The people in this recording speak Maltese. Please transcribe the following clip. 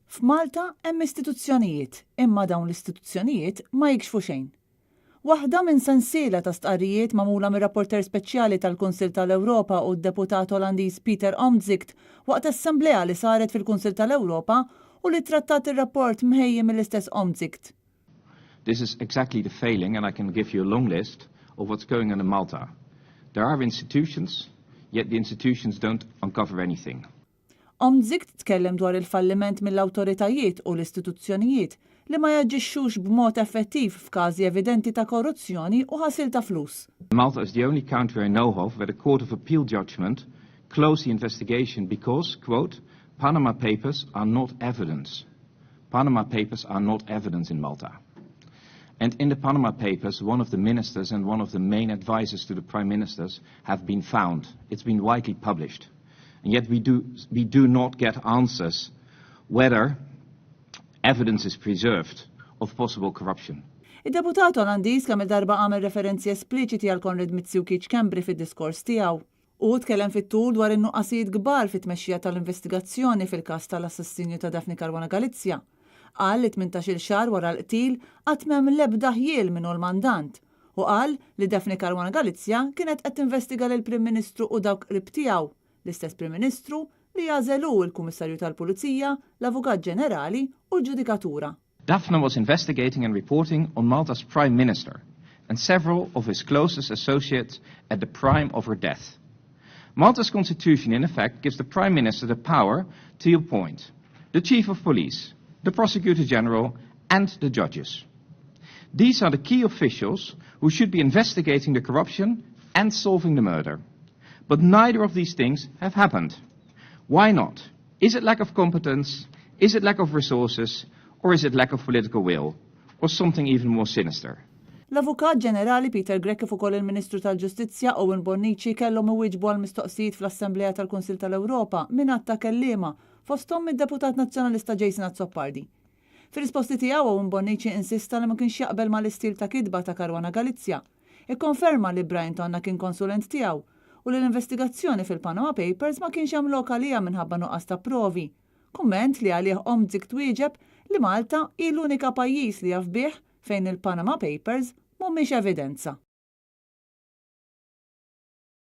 F'Malta hemm istituzzjonijiet, imma dawn l-istituzzjonijiet ma jikxfu xejn. Waħda minn sensiela ta' stqarrijiet magħmula mir-Rapporteur Speċjali tal-Kunsill tal-Ewropa u d-Deputat Olandiż Pieter Omtzigt waqt assemblea li saret fil-Kunsill tal-Ewropa u li trattat ir-rapport mħejji mill-istess Omtzigt. This is exactly the failing, and I can give you a long list of what's going on in Malta. There are institutions, yet the institutions don't uncover anything. Omtzigt tkellem dwar il-falliment mill-awtoritajiet u l-istituzzjonijiet li ma jaġixxux b'mod effettiv f'każi evidenti ta' korruzzjoni u ħasil ta' flus. Malta is the only country I know of where the Court of Appeal judgment closed the investigation because, quote, "Panama Papers are not evidence." Panama Papers are not evidence in Malta. And in the Panama Papers, one of the ministers and one of the main advisors to the prime ministers have been found. It's been widely published. And yet we do not get answers whether evidence is preserved of possible corruption. Id-deputat Olandiż kemm il-darba għamel referenzi espliċiti għal Konrad Mizzi u Keith Schembri fid-diskors tiegħu. U tkellem fit-tul dwar in-nuqqasijiet kbar fit-tmexxija tal-investigazzjoni fil-każ tal-assassinju ta' Daphne Caruana Galizia. Qal li 18-il xahar wara l-qtil qatt m'hemm l-ebda ħjiel min hu l-mandant u qal li Daphne Caruana Galizia kienet qed tinvestiga lill-Prim Ministru u dawk qrib tiegħu, l-istess Prim Ministru li għażel il-Kummissarju tal-Pulizija, l-Avukat Ġenerali u l-Ġudikatura. Daphne was investigating and reporting on Malta's prime minister and several of his closest associates at the prime of her death. Malta's constitution, in effect, gives the prime minister the power to appoint the chief of police, the prosecutor general, and the judges. These are the key officials who should be investigating the corruption and solving the murder. But neither of these things have happened. Why not? Is it lack of competence? Is it lack of resources? Or is it lack of political will? Or something even more sinister? L-Avukat Ġenerali Peter Grech kif ukoll il-Ministru tal-Ġustizzja Owen Bonnici kellhom iwieġbu għal mistoqsijiet fl-Assemblea tal-Kunsill tal-Ewropa minn għadd ta' kelliema, fosthom id-Deputat Nazzjonalista Jason Azzopardi. Fir-risposti tiegħu, Owen Bonnici insista li ma kienx jaqbel mal-istil ta' kitba ta' Caruana Galizia. Ikkonferma li Brian Tonna kien konsulent tiegħu u li l-investigazzjoni fil-Panama Papers ma kienx hemm lok għaliha minħabba nuqqas ta' provi. Kumment li għalih Omtzigt twieġeb li Malta hi l-unika pajjiż li jaf bih fejn il-Panama Papers mhumiex evidenza.